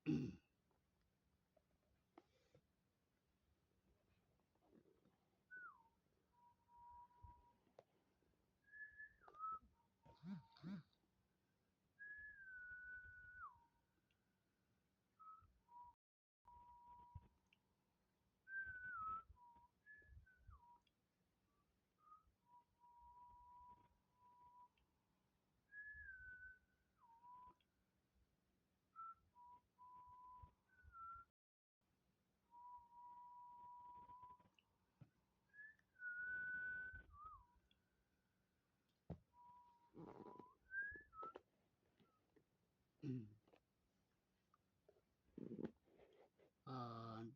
Ob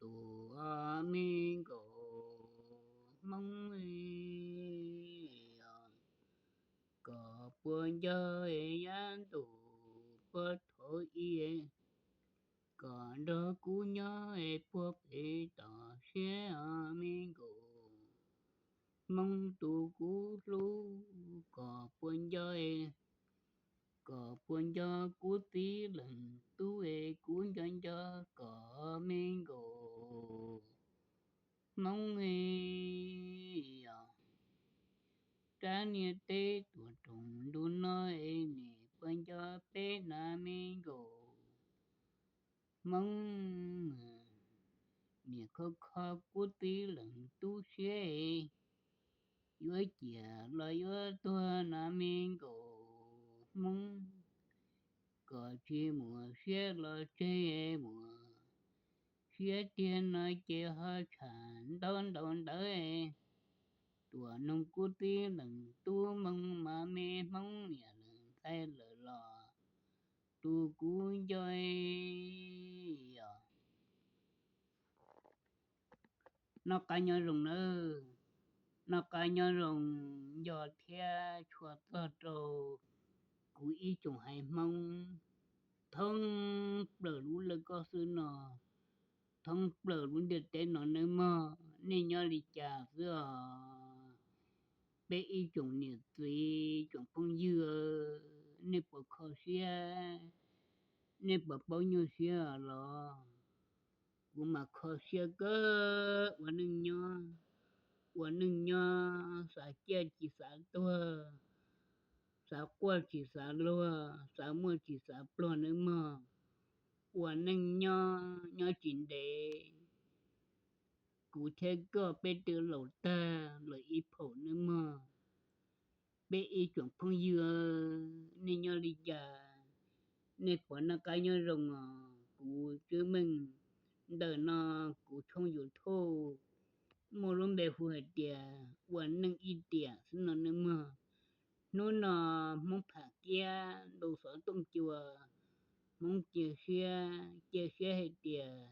tug ob me nkauj Hmoob, koj puas nco yab ntuj puag thaum ub, koj nrog kuv nyob es puag pem toj siab, ob me nkauj Hmoob tus kuv hlub, koj puas nco, koj puas nco kuv txiv leej tub es kuv nco nco koj, me nkauj Hmoob os. Rab niag teb tuaj rooj ntuj no es nej puas nco peb na, me nkauj Hmoob? Niam kho kho kuv txiv leej tub siab, yuav ciaj los yuav tuag na, me nkauj Hmoob. Koj tsis muaj siab los tseg, muaj siab tiag no ces ho tshaj ntau ntau ntawd. Tuaj noog kuv txiv leej tub moo mas me Hmoob, niam leej ntxhais lawm los tus kuv nco os. Noj qab nyob zoo nawb, noj qab nyob zoo, nco thiab tshua txog rau kuv ib tsoom haiv Hmoob thoob plaws lub laj koj xwb no, thoob plaws lub ntiaj teb no nawb mog. Nej nyob li cas xwb os? Peb ib tsoom niam txiv tsoom phooj ywg, nej puas kho siab? Nej puas paub nyuaj siab los? Kuv mas kho siab kawg. Ua neej nyob, ua neej nyob xav ciaj tsis xav tuag, xav quaj tsis xav luag, xav muaj tsis xav pluag nawb mog. Ua neej nyob nyob tsis ntev, kuv thiab koj peb twb laus tag lawm ib phaum nawb mog. Peb ib tsoom phooj ywg, nej nyob li cas? Nej puas noj qab nyob zoo os? Kuv Tswv Meej ntawm no kuv tshooj YouTube muaj lub npe hu hais tias Ua Neej Ib Tiam xwb no nawb mog. Hnub no Hmoob Pham Kiab ntu xov tooj cua, Hmoob cia siab, cia siab hais tias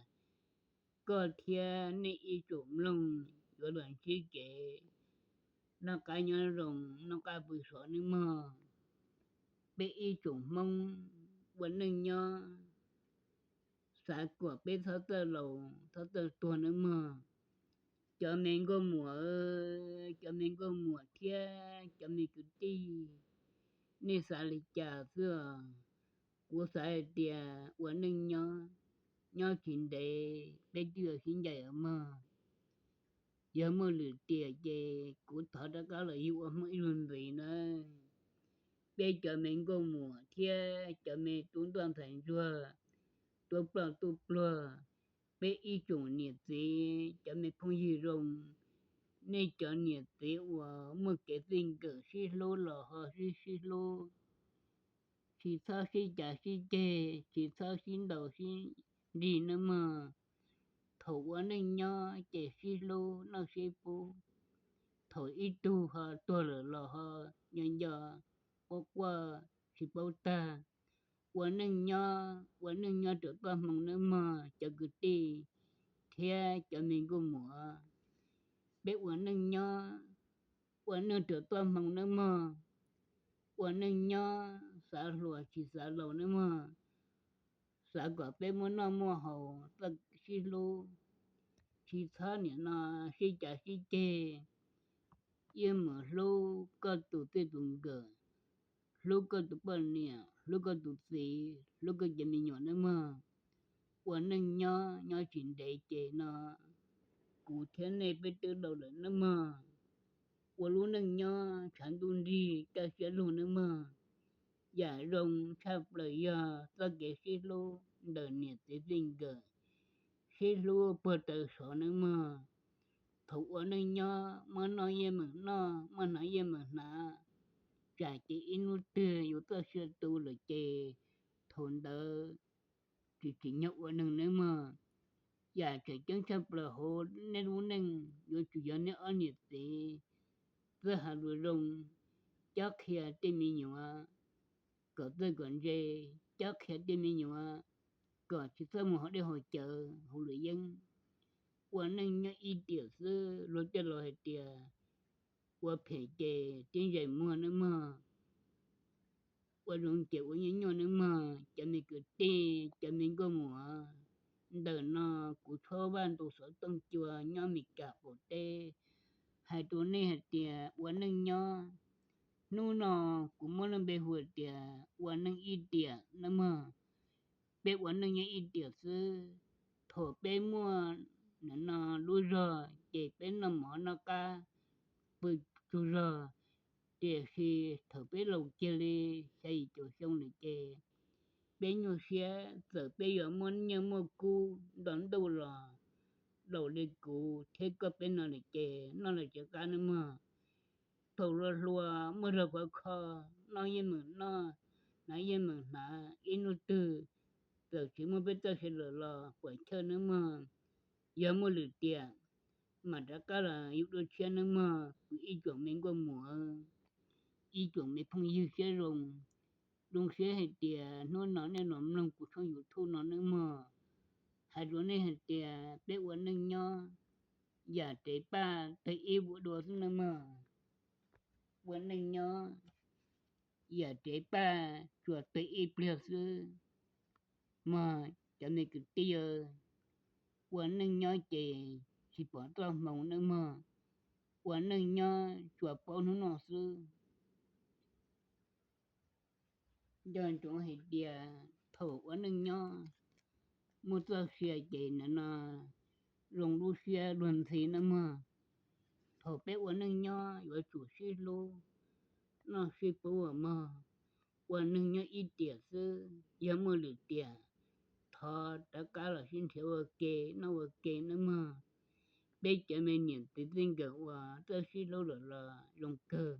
koj thiab nej ib tsoom mloog yuav los ntsib kev noj qab nyob zoo, noj qab pw sov nawb mog. Peb ib tsoom Hmoob ua neej nyob, xav kom peb txhob txawj laus txhob txawj tuag nawb mog. Cov me nkauj muam, cov me nkauj muam thiab cov me kwv tij, nej xav li cas xwb os? Kuv xav hais tias ua neej nyob, nyob tsis ntev peb twb yuav sib ncaim os mog. Yog muaj lwm tiam ces kuv thov rov qab los yug ua Hmoob ib zaug ntxiv nawb. Peb cov me nkauj muam thiab cov me tub ntuj ntxhais ntsuag, tub ploj tub pluag, peb ib tsoom niam txiv cov me phooj ywg zoo, nej cov niam txiv uas muaj kev txij nkawm sib hlub los ho sib sib hlub, tsis txhob sib cav sib ceg, tsis txhob sib ntaus sib nrig nawb mog. Thaum ua neej nyob ces sib hlub noj sib pub, thaum ib tug ho tuag lawm los ho nco nco quaj quaj tsis paub tag. Ua neej nyob, ua neej nyob rau txoj hmoo nawb mog cov kwv tij thiab cov me nkauj muam. Peb ua neej nyob, ua neej rau txoj hmoo nawb mog. Ua neej nyob xav hluas tsis xav laus nawb mog. Xav kom peb muaj noj muaj haus txawj sib hlub, tsis txhob nim no sib cav sib ceg. Yeej mus hlub koj tus txij tus nkawm, hlub koj tus poj niam, hlub koj tus txiv, hlub koj cov me nyuam nawb mog. Ua neej nyob nyob tsis ntev ces no kuv thiab nej peb twb laus lawm nawb mog. Ua lub neej nyob tshav ntuj nrig kaj siab lug nawb mog. Yam zoo tshaj plaws yog txoj kev sib hlub ntawm niam txiv txij nkawm, sib hlub puag taw sov nawb mog. Thaum ua neej nyob muaj noj yeej meem noj, muaj hnav yeej meem hnav, tsam ces ib hnub twg yus txoj sia tu lawm ces thaum ntawd tsis tsim nyog ua neeg nawb mog. Yam tseem ceeb tshaj plaws hauv nej lub neej yuav tsum yog nej ob niam txiv txawj hais lus zoo, cob qhia tej me nyuam kom txawj kom ntse, cob qhia tej me nyuam kom tsis txhob mus haus dej haus cawv haus luam yeeb. Ua neej nyob ib tiam xwb, luag tej laus hais tias ua phem ces tib ntsais muag nawb mog. Ua zoo ces ua nyuaj nyuaj nawb mog cov me kwv tij, cov me nkauj muam. Ntawm no kuv Tshuab Vaj ntu xov tooj cua nyob Mes Kas qaum teb hais rau nej hais tias ua neej nyob, hnub no kuv muab lub npe hu tias ua neej ib tiam nawb mog. Peb ua neej nyob ib tiam xwb, thaum peb muaj nim no lub zog ces peb noj mov noj qab pw tsaug zog, tiam sis thaum peb laus kiag li xya yim caum xyoo lawm ces peb nyuaj siab, txawm peb yuav muaj nyiaj muaj kub nto ntuj los laus li kuv thiab koj peb no lawm ces noj los tsis qab nawb mog. Thaum hluas hluas muaj zog khov kho, noj yeej meem noj, hnav yeej meem hnav, ib hnub twg txawm tsis muaj peb txoj sia lawm los puam chawj nawb mog. Yog muaj lwm tiam mam rov qab los yus dua tshiab nawb mog kuv ib tsoom me nkauj muam, ib tsoom me phooj ywg siab zoo. Zoo siab hais tias hnub no nej los mloog kuv tshooj YouTube no nawb mog. Hais rau nej hais tias peb ua neej nyob yam rev paj tawg ib vuag dua xwb nawb mog. Ua neej nyob yam rev paj tsuas tawg ib pliag xwb mog cov me kwv tij. Ua neej nyob ces tsis pom txoj hmoov nawb mog. Ua neej nyob tsuas paub hnub noj xwb. Nco ntsoov hais tias thaum ua neej nyob muaj txoj sia ces nim no zoo lub siab luag ntxhi nawb mog. Thaum peb ua neej nyob yuav tsum sib hlub, noj sib pub mog. Ua neej nyob ib tiam xwb, yog muaj lwm tiam thov rov qab los sib nrhiav ua ke noj ua ke nawb mog. Peb cov me niam txiv txij nkawm uas txawj sib hlub lawm los zoo kawg.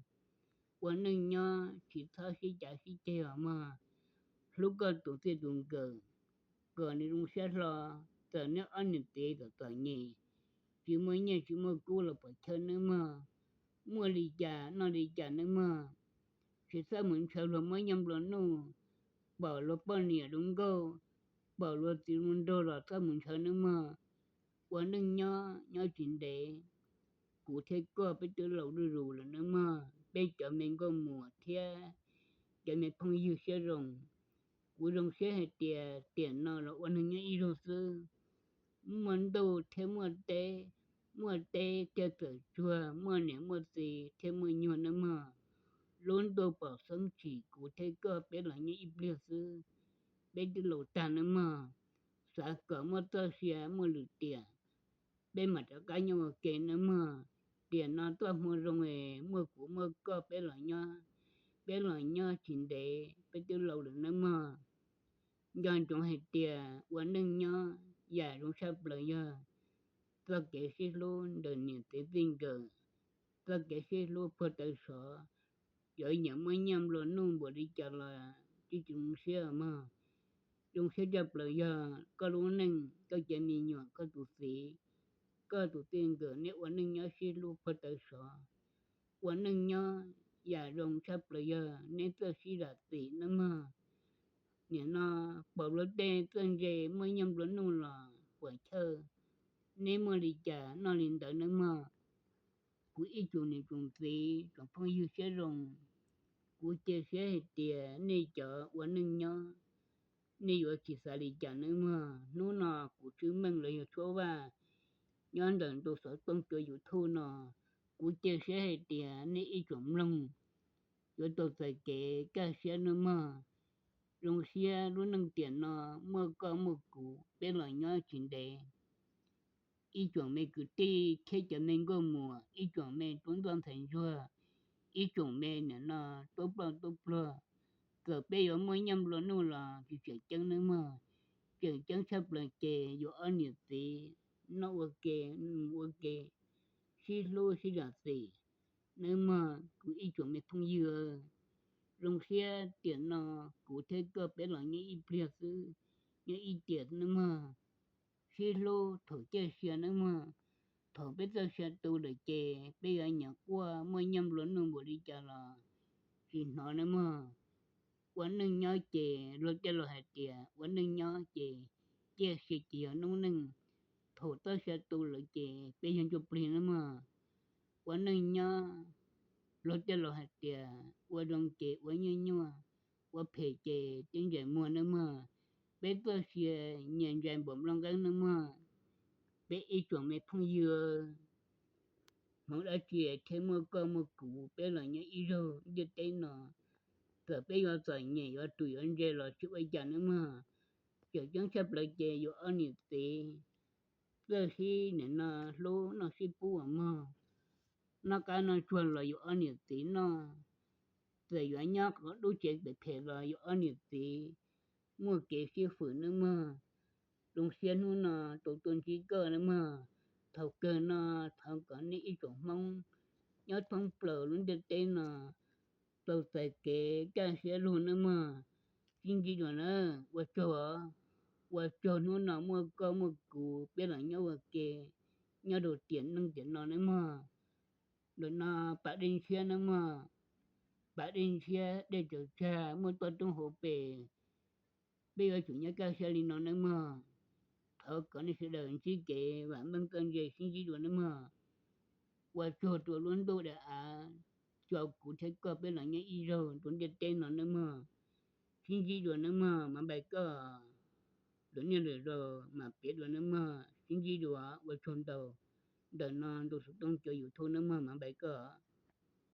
Ua neej nyob tsis txhob sib cav sib ceg os mog. Hlub koj tus txij tus nkawm kom nws zoo siab hlo. Txawm neb ob niam txiv txom txom nyem, tsis muaj nyiaj tsis muaj kub los puam chawj nawb mog. Muaj li cas noj li cas nawb mog. Tsis txhob mus ntshaw luag muab nyiaj nplua nuj, pom luag poj niam zoo nkauj, pom luag txiv zoo nraug los txhob mus ntshaw nawb mog. Ua neej nyob nyob tsis ntev, kuv thiab koj peb twb laus zuj zus lawm nawb mog, peb cov me nkauj muam thiab cov me phooj ywg siab zoo. Kuv zoo siab hais tias tiam no los ua neeg nyob ib zaug xwb, muaj ntuj thiab muaj teb, muaj teb thiaj txawm tsuag, muaj niam muaj txiv thiaj muaj nyuag nawb mog. Lub ntuj pom xeeb tsim kuv thiab koj peb los nyob ib pliag xwb, peb twb laus tag nawb mog. Xav kom muaj txoj sia muaj lwm tiam, peb mam rov qab nyob ua ke nawb mog. Tiam no txoj hmoo zoo es muaj kuv muaj koj peb los nyob, peb los nyob tsis ntev peb twb laus lawm nawb mog. Nco ntsoov hais tias ua neej nyob yam zoo tshaj plaws yog txoj kev sib hlub ntawm niam txiv txij nkawm, txoj kev sib hlub puag taw sov. Cov nyiam muab nyiaj nplua nuj npaum li cas los tsis tsis zoo siab mog. Zoo siab tshaj plaws yog koj lub neej, koj cov me nyuam, koj tus txiv, koj tus txij nkawm neb ua neej nyob sib hlub puag taw sov. Ua neej nyob yam zoo tshaj plaws yog neb txawj sib zam txim nawb mog. Nim no pom luag tej txawj ntse muab nyiaj nplua nuj los puam chawj, neb muaj li cas noj li ntawd nawb mog. Kuv ib tsoom niam tsoom txiv tsoom phooj ywg siab zoo, kuv cia siab hais tias nej cov ua neej nyob, nej yuav tsis xav li cas nawb mog. Hnub no kuv Tswb Meej los yog Tshuab Vaj nyob ntawm ntu xov tooj cua YouTube no, kuv cia siab hais tias nej ib tsoom mloog yuav tau txais kev kaj siab nawb mog. Zoo siab lub neej tiam no muaj koj muaj kuv peb los nyob tsis ntev. Ib tsoom me kwv tij thiab cov me nkauj muam, ib tsoom me tub ntxawg ntxhais ntsuag, ib tsoom me nim no tub ploj tub pluag, kom peb yuav muaj nyiaj nplua nuj los tsis tseem ceeb nawb mog. Tseem ceeb tshaj plaws ces yuav ob niam txiv noj ua ke, mus ua ke, sib hlub sib zam txim nawb mog kuv ib tsoom me phooj ywg. Zoo siab tiam no kuv thiab koj peb los nyob ib pliag xwb, nyob ib tiam nawb mog. Sib hlub thaum ciaj sia nawb mog. Thaum peb txawj sia tu lawm ces peb yuav nyiam quaj muaj nyiaj nplua nuj npaum li cas los tsis hnov nawb mog. Ua neej nyob ces luag tej laus hais tias ua neej nyob ces ciaj sia ces yog noob neej. Thaum txawj sia tu lawm ces peb yog ntsuj plig nawb mog. Ua neej nyob, luag tej laus hais tias ua zoo ces ua nyuaj nyuaj, ua phem ces tib ntsais muag nawb mog. Peb txoj sia nyias ntsais npaum nplooj nqeeb nawb mog. Peb ib tsoom me phooj ywg, hmoov dab tsi thiaj muaj koj muaj kuv peb los nyob ib zaug ntiaj teb no. Txawm peb yuav txom nyem yuav tus yuav ntse los tsis ua cas nawb mog. Tseem ceeb tshaj plaws ces yuav ob niam txiv txawj sib nim no hlub noj sib pub ua mog. Noj qab noj tsuag los yuav ob niam txiv noj. Txawm yuav nyob qhov dub tsev pem phem los yuav ob niam txiv muaj kev sib fwm nawb mog. Zoo siab hnub no tau tuaj ntsib koj nawb mog. Thaum kawg no thov kom nej ib tsoom Hmoob nyob thoob plaws lub ntiaj teb no tau txais kev kaj siab lug nawb mog. Sib ntsib dua na, ua tsaug, ua tsaug hnub no muaj koj muaj kuv peb los nyob ua ke, nyob rau tiam neej tiam no nawb mog. Ntawm no pas dej ntshiab nawb mog, pas dej ntshiab dej tsaws tsag muaj toj roob hauv pes. Peb yuav tsum nyob kaj siab li no nawb mog. Thov kom nej sawv daws ntsib kev vam meej txawj ntse sib ntsib dua nawb mog. Ua tsaug rau lub ntuj daim av, tso kuv thiab koj peb los nyob ib zaug rau ntiaj teb no nawb mog. Sib ntsib dua nawb mog, mas npais koj, lwm niaj lwm zaus mam piav dua nawb mog. Sib ntsib dua, ua tsaug ntau. Ntawm no ntu xov tooj cov YouTube nawb mog, mas npais koj.